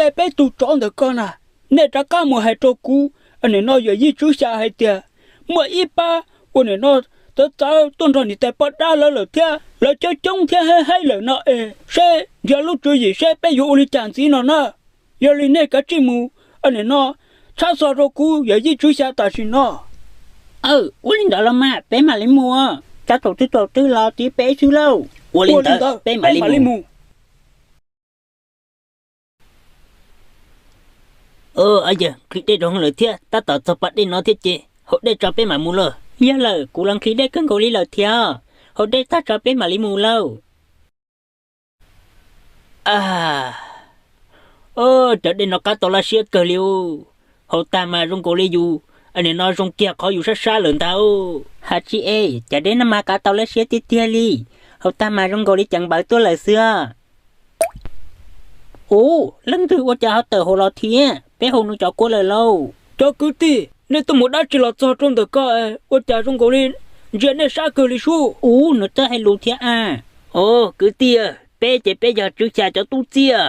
Peb tug tsov ntawm ko na, nej rov qab mus hais rau kuv nim no yawm yij tswv xya hais tias muaj ib pab ua nim no txawv txawv tuaj nrog niam tais poj dab lawv lawm thiab, lawv coob coob thiab haib haib lawm no es seb nrhiav lub tswv yim seb peb yuav ua li cas ntxiv no na. Yog li nej kav tsij mus nim no txhab xov rau kuv yawm yij tswv xya tam sim no. Aw, ua li ntawd los mas peb mam li mus. Tab tom twb tau twb los tib peb xwb lauj. Ua li ntawd peb mam li mus. Yawg, nqhis dej rau lawm thiab, tab tom txog pas dej no thiab ces haus dej tso peb mam mus lauj. Yog lawm, kuv los nqhis dej kawg nkaus li lawm thiab, haus dej tag tso peb mam li mus lauj. Cov dej no qab tau laj siab kawg li. Haus tag mas zoo nkaus li yus nim no zoo kiag qhov yus sab sab lawm ntag. Hais tsis es, cov dej no mas qab tau laj siab tiag tiag li. Haus tag mas zoo nkaus li ceev npawv tuaj lawm xwb. Ub, leej twg ua cas ho tawm hauv los thiab? Peb haus nws cov kua lawm lauj. Cov kwv tij, nej tuaj mus dab tsi los txog rau ntawm ko, ua cas zoo nkaus li ntsia nej sab kawg li sub? Ub, nws twb hais lus thiab a. Os kwv tij, peb ces peb yog tswv xya cov tub txib,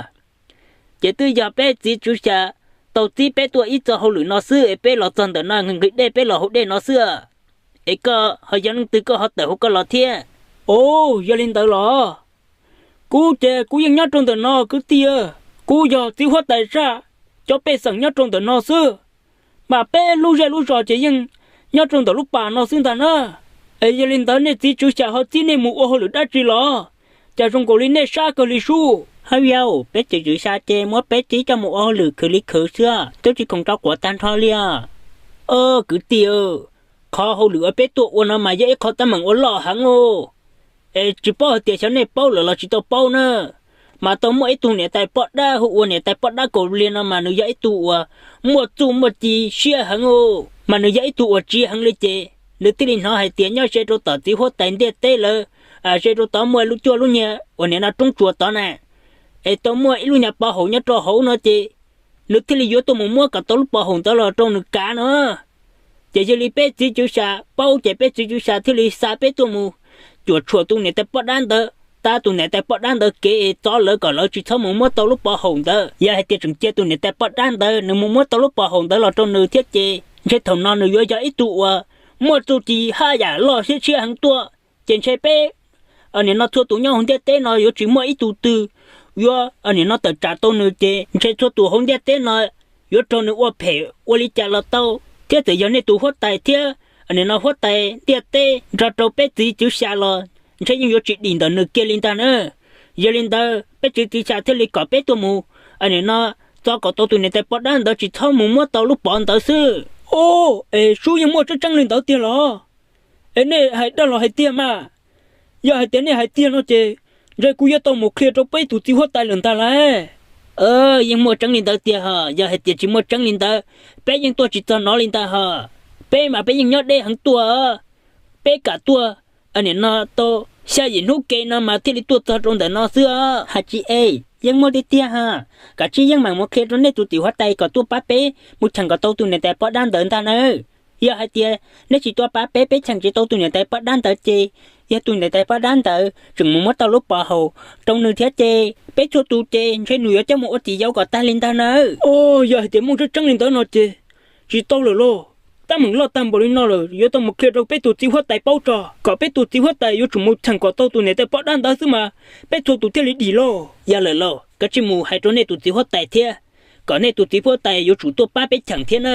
ces twb yog peb txiv tswv xya tau txib peb tuaj ib txoj hauj lwm no xwb es peb los txog ntawm no nqhis dej peb los haus dej no xwb. Es koj ho yog leej twg koj ho tawm hauv ko los thiab? Os, yog li ntawd los kuv ces kuv yeej nyob rau ntawm no kwv tij. Kuv yog txiv huab tais zaj, cov pej xeem nyob rau ntawm no xwb, mas peb lub zej lub zos ces yeej nyob rau ntawm lub pas no xwb ntag na. Es yog li ntawd nej txiv tswv xya ho txib nej mus ua hauj lwm dab tsi los? Cas zoo nkaus li nej sab kawg li sub. Hawb yau, peb txiv tswv xya ces muab peb txib coj mus ua hauj lwm khwv li khwv xwb, twb tsis khoom rau quav tag nrho li os. Os kwv tij, qhov hauj lwm uas peb tuaj ua no mas yog ib qho teeb meem ua loj heev os. Es tsis paub hais tias xyov nej paub lawm los tsis tau paub na, mas tau muaj ib tug niam tais poj dab hu ua niam tais poj dab Kaus Lia no mas nws yog ib tug uas muaj txuj muaj ci siab heev os, mas nws yog ib tug uas tsiv heev li ces nws thiaj li hnov hais tias nyob ze rau tom txiv huab tais ntiaj teb lawv, ze rau tod muaj lub cuaj lub nyiag uas nim no roob tsuas tod na, es tau muaj ib lub nyuag pov haum nyob rau hauv no ces nws thiaj li yuav tuaj mus muab kom tau lub pov haum ntawd los rau nws kav no. Ces yog li peb txiv tswv xya paub ces peb txiv tswv xya thiaj li xa peb tuaj mus cuam tshuam tus niam tais poj dab ntawd, tab tus niam tais poj dab ntawd kev es txov lawv kom lawv tsis txhob mus muab tau lub pov haum ntawd. Yog hais tias tseem cia tus niam tais poj dab ntawd nws mus muab tau lub pov haum ntawd los rau nws thiab ces ntshe thaum no nws yuav yog ib tug uas muaj txuj ci haj yam loj siab tshiab heev tuaj. Ces ntshe peb nim no txhua tus nyob hauv ntiaj teb no yuav tsis muaj ib tug twg yuav nim no tawm tsam tau nws ces ntshe txhua tus hauv ntiaj teb no yuav raug nws ua phem ua li cas los tau. Thiab txawm yog nej tus huab tais thiab nim no huab tais ntiaj teb nrog rau peb txiv tswv xya los ntshe yeej yuav tsis dim ntawm nws kiag li ntag na. Yog li ntawd peb txiv tswv xya thiaj li kom peb tuaj mus nim no txov kom tau tus niam tais poj dab ntawd tsis txhob mus muab tau lub pov ntawd xwb. Os, es sub yeej muaj tseeb tseeb li ntawd tiag los? Es nej hais dag los hais tiag mas? Yog hais tias nej hais tiag no ces ntshe kuv yuav tau mus qhia rau peb tus txiv huab tais lawm ntag lauj. Yeej muaj tseeb li ntawd tiag hos, yog hais tias tsis muaj tseeb li ntawd peb yeej tuaj tsis txog no li ntag hos. Peb mas peb yeej nyob deb heev tuaj, peb kam tuaj nim no tau xya yim hnub ke no mas thiaj li tuaj txog rau ntawm no xwb os. Hais tsis es, yeej muaj tiag tiag hos, kav tsij yeej meem mus qhia rau nej tus txiv huab tais kom tuaj pab peb mus cheem kom tau tus niam tais poj dab ntawd ntag nawb. Yog hais tias nej tsis tuaj pab peb, peb cheem tsis tau tus niam tais poj dab ntawd ces yog tus niam tais poj dab ntawd tseem mus muab tau lub pov haum rau nws thiab ces peb txhua tus ces ntshe nws yuav coj mus ua txiv yau kom tag li ntag nawb. Os, yog hais tias muaj tseeb tseeb li ntawd no ces tsis tau lawm lauj. Teeb meem loj tag npaum li no lawm yuav tau mus qhia rau peb tus txiv huab tais paub tso, kom peb tus txiv huab tais yuav tsum mus cheem kom tau tus niam tais poj dab ntawd xwb mas peb txhua tus thiaj li dim lauj. Yog lawm lauj, kav tsij mus hais rau nej tus txiv huab tais thiab, kom nej tus txiv huab tais yuav tsum tuaj pab peb cheem thiab na.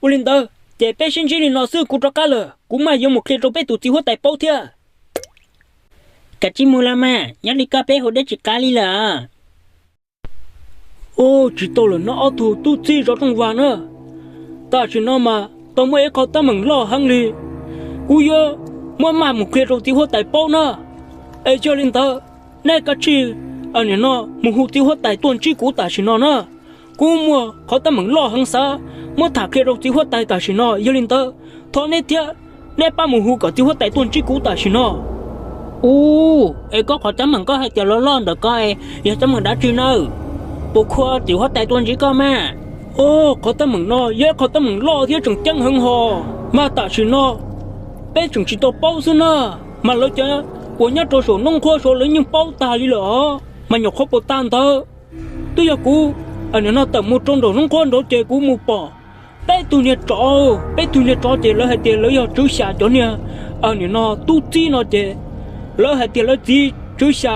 Ua li ntawd ces peb sib ntsib li no xwb, kuv rov qab lawm, kuv maj yuav mus qhia rau peb tus txiv huab tais paub thiab. Kav tsij mus los mas, nyob li koj peb hu deb tsis qab li lawm. Tsis tau lawm no ob tug tub txib zov rooj vag na. Tam sim no mas tau muaj ib qho teeb meem loj heev li, kuv yuav muab maj mus qhia rau txiv huab tais paub na. Es yog li ntawd, nej kav tsij nim no mus hu txiv huab tais tuaj ntsib kuv tam sim no na. Kuv muaj qhov teeb meem loj heev xav muab tham qhia rau txiv huab tais tam sim no, yog li ntawd thov neb thiab neb pab mus hu kom txiv huab tais tuaj ntsib kuv tam sim no. Ub, es koj qhov teeb meem koj hais tias loj loj ntawm koj yog teeb meem dab tsi nawb? Puas khuv txiv huab tais tuaj ntsib koj mas? Qhov teeb meem no yog ib qhov teeb meem loj thiab tseem ceeb heev hos, mas tam sim no peb tseem tsis tau paub xwb na. Mas lawv cov uas nyob rau saum noob qhuab saud lawv yeej paub tag li lawm os, mas nyuam qhuav puas tag ntawd twb yog kuv nim no tawm mus rau nraum zoov qhuab nraud ces kuv mus pom peb tug niag tsov, peb tug niag tsov ces lawv hais tias lawv yog Tswv Xya cov niag, nim no tub txib no ces lawv hais tias lawv txiv Tswv Xya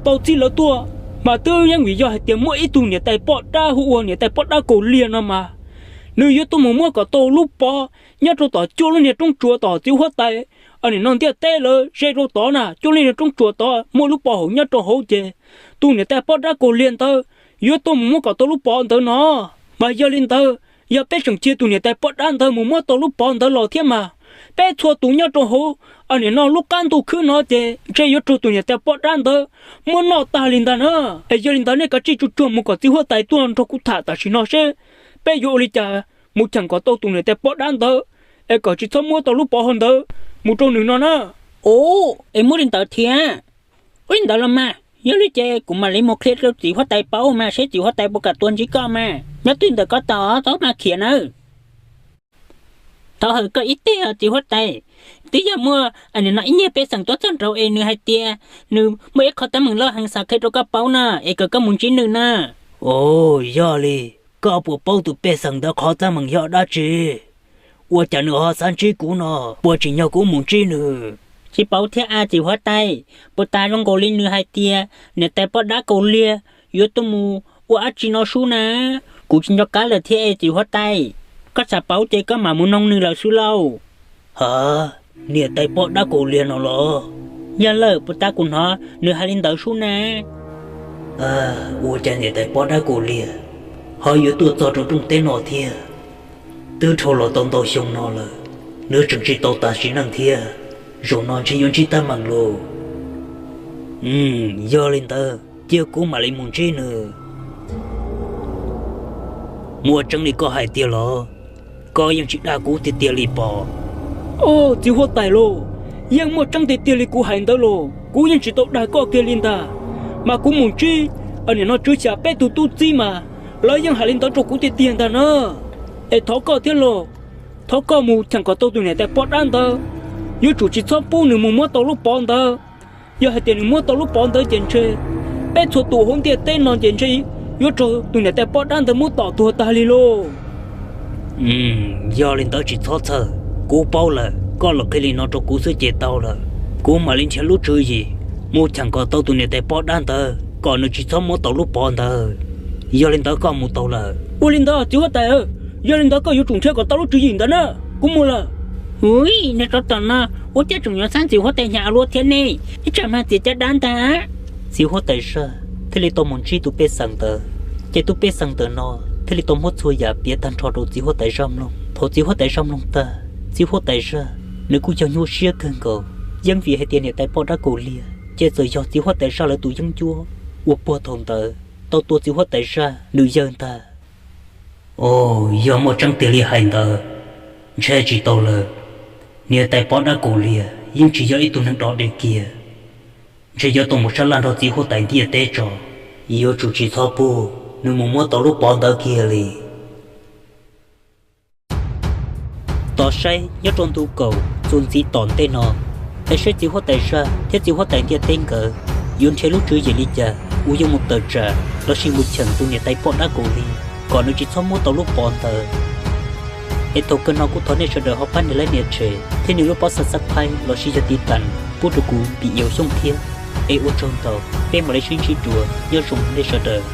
tau txib lawv tuaj, mas twb yeej vim yog hais tias muaj ib tug niam tais poj dab hu ua niam tais poj dab Kaus Liag no mas nws yuav tuaj mus muab kom tau lub pov nyob rau tom cuaj lub niag roob tsuas tom txiv huab tais, nim no ntiaj teb lawv ze rau tod na, cuaj lub niag roob tsuas tod muaj lub pov haum nyob rau hauv ces tus niam tais poj dab Kaus Liag ntawd yuav tuaj mus muab kom tau lub pov ntawd no. Mas yog li ntawd, yog peb tseem cia tus niam tais poj dab ntawd mus muab tau lub pov ntawd los thiab mas peb txhua tus nyob rau hauv nim no lub qab ntuj khwb no ces ntshe yuav raug tus niam tais poj dab ntawd muab noj tag li ntag na. Es yog li ntawd nej kav tsij tsuag tsuag mus kom txiv huab tais tuaj nrog kuv tham tam sim no seb peb yuav ua li cas mus cheem kom tau tus niam tais poj dab ntawd es kom tsis txhob muab tau lub pov hauv ntawd mus rau nws no na. Ua, es muaj li ntawd thiab. Ua li ntawd los mas yog li ces kuv mam li mus qhia rau txiv huab tais paub mas seb txiv huab tais puas kam tuaj ntsib koj mas nyob twj ntawm koj tos txhob mas khiav nawb. Thov hawm koj ib teg os txiv huab tais, twb yog muaj nim no ib niag pej xeem tuaj txog nraud es nws hais tias nws muaj ib qho teeb meem loj heev xav qhia rau koj paub no es kom koj mus ntsib nws na. Ua, yog li, koj puas paub tus pej xeem ntawd qhov teeb meem yog dab tsi? Ua cas nws ho xav ntsib kuv no? Puas tsim nyog kuv mus ntsib nws? Tsis paub thiab a txiv huab tais, puas tas zoo nkaus li nws hais tias niam tais poj dab Kaus Liag yuav tuaj mus ua dab tsi no sub na. Kuv tsis nco qab lawm thiab es txiv huab tais, koj xav paub ces koj mam mus noog nws lawm xwb lauj. Ha, niam tais poj dab Kaus Liag no los? Yog lawm, puas tas kuv hnov nws hais li ntawd sub na. Ua cas niam tais poj dab Kaus Liag ho yuav tuaj txog rau rooj teb no thiab? Twb dhau los tau ntau xyoo no lawm, nws tseem tsis tau tas sim neej thiab. Zaum no ntshe yuav ntsib teeb meem lauj. Yog li ntawd cia kuv mam li mus ntsib nws. Muaj tseeb li koj hais tiag los? Koj yeej tsis dag kuv tiag tiag li pom? Au, txiv huab tais lauj, yeej muaj tseeb tiag tiag li kuv hais ntawd lauj. Kuv yeej tsis tau dag koj kiag li ntag. Mas kuv mus ntsib nim no Tswv Xya peb tug tub txib mas lawv yeej hais li ntawd rau kuv tiag tiag ntag na. Es thov koj thiab lauj, thov koj mus cheem kom tau tus niam tais poj dab ntawd. Yuav tsum tsis txhob pub nws mus muab tau lub pov ntawd. Yog hais tias nws muab tau lub pov ntawd ces ntshe peb txhua tus hauv ntiaj teb no ces ntshe yuav raug tus niam tais poj dab ntawd muab tom tuag tag li lauj. Yog li ntawd tsis txhob txhawj, kuv paub lawm, koj los qhia li no rau kuv xwb ces tau lawm. Kuv mam li nrhiav lub tswv yim mus cheem kom tau tus niam tais poj dab ntawd kom nws tsis txhob muab tau lub pov ntawd. Yog li ntawd koj mus tau lawm. Ua li ntawd txiv huab tais, yog li ntawd koj yuav tsum nrhiav kom tau lub tswv yim ntawd na. Kuv mus lawm. Ua, niag tsov tom no ua cas tseem yuav xav txiv huab tais hnyav ua luaj thiab ne? Ib tsam mas txiav caj dab ntag. Txiv huab tais zaj thiaj li tau mus ntsib tus pej xeem ntawd, ces tus pej xeem ntawm no thiaj li tau muab txhua yam piav tag nrho rau txiv huab tais zaj mloog. Thaum txiv huab tais zaj mloog tag, txiv huab tais zaj nws kuj yog nyuaj siab kawg nkaus, yeej vim hais tias niam tais poj dab Kaus Liag ces txawm yog txiv huab tais zaj lawv tus yeeb ncuab uas puag thaum ntawd tau tua txiv huab tais zaj nws yawg ntag. Au, yog muaj tseeb tiag li hais ntawd, ntshe tsis tau lawm. Niam tais poj dab Kaus Liag yeej tsis yog ib tug neeg dog dig kiag, ntshe yuav tau mus sab laj nrog txiv huab tais ntiaj teb tso. Yuav tsum tsis txhob pub nws mus muab tau lub pov ntawd kiag li. Tos saib nyob rau ntu kaum txuas ntxiv tom ntej no, es saib txiv huab tais zaj thiab txiv huab tais ntiaj teb nkawd yuav nrhiav lub tswv yim li cas uas yuav mus tawm tsam lossis mus cheem tus niam tais poj dab Kaus Liag kom nws tsis txhob muab tau lub pov ntawd. Es thaum kawg no kuj thov nej sawv daws ho pab nias like nias share thiab nias lub pob subscribe lossis yog tiv tas pub rau kuv Npis Iyau Xyooj thiab. Es ua tsaug ntau, peb mam li sib ntsib dua, nyob zoo nej sawv daws.